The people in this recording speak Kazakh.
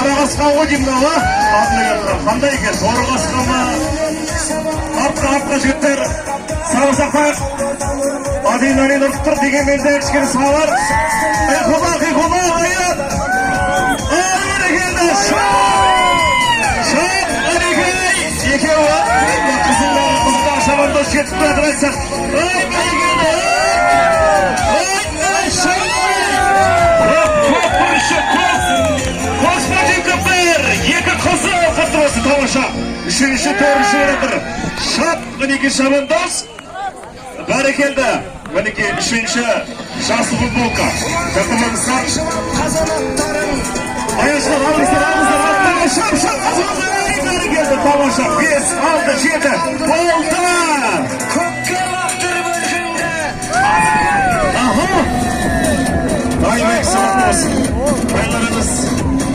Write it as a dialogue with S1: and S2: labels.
S1: Қара қасқа ғой деймін мынау, а? Алдына келіп тұрған. Қандай екен? Торы қасқа ма? Артқа, артқа, жігіттер. Сабыр сақтайық. Адреналин ұрып тұр дегенмен де кішкене сабыр. Қиқулақ, қиқулақ, аяқ. Ай, бәрекелді. Шап! Шап, әнекей! Екеуі. Мына қызылдағы, қызылдағы шабандоз жетіп жатыр айтсақ. Ай, бәрекелді! Ай, ай, шап! Көп, көп, бірінші, көп. Господин, бір, екі қызыл, құтты болсын, тамаша. Үшінші, төртінші жатыр. Шап, мінекей, шабандоз. Бәрекелді. Мінекей, үшінші жасыл футболка. Жақындаңыздар. Аяшылар, алыңыздар, алыңыздар, алыңыздар. Шап, шап, ай, бәрекелді, тамаша. Бес, алты, жеті, болды.
S2: Көкке лақтырып өлкеңді.
S1: Аха. Ай, құтты болсын. Байларыңыз.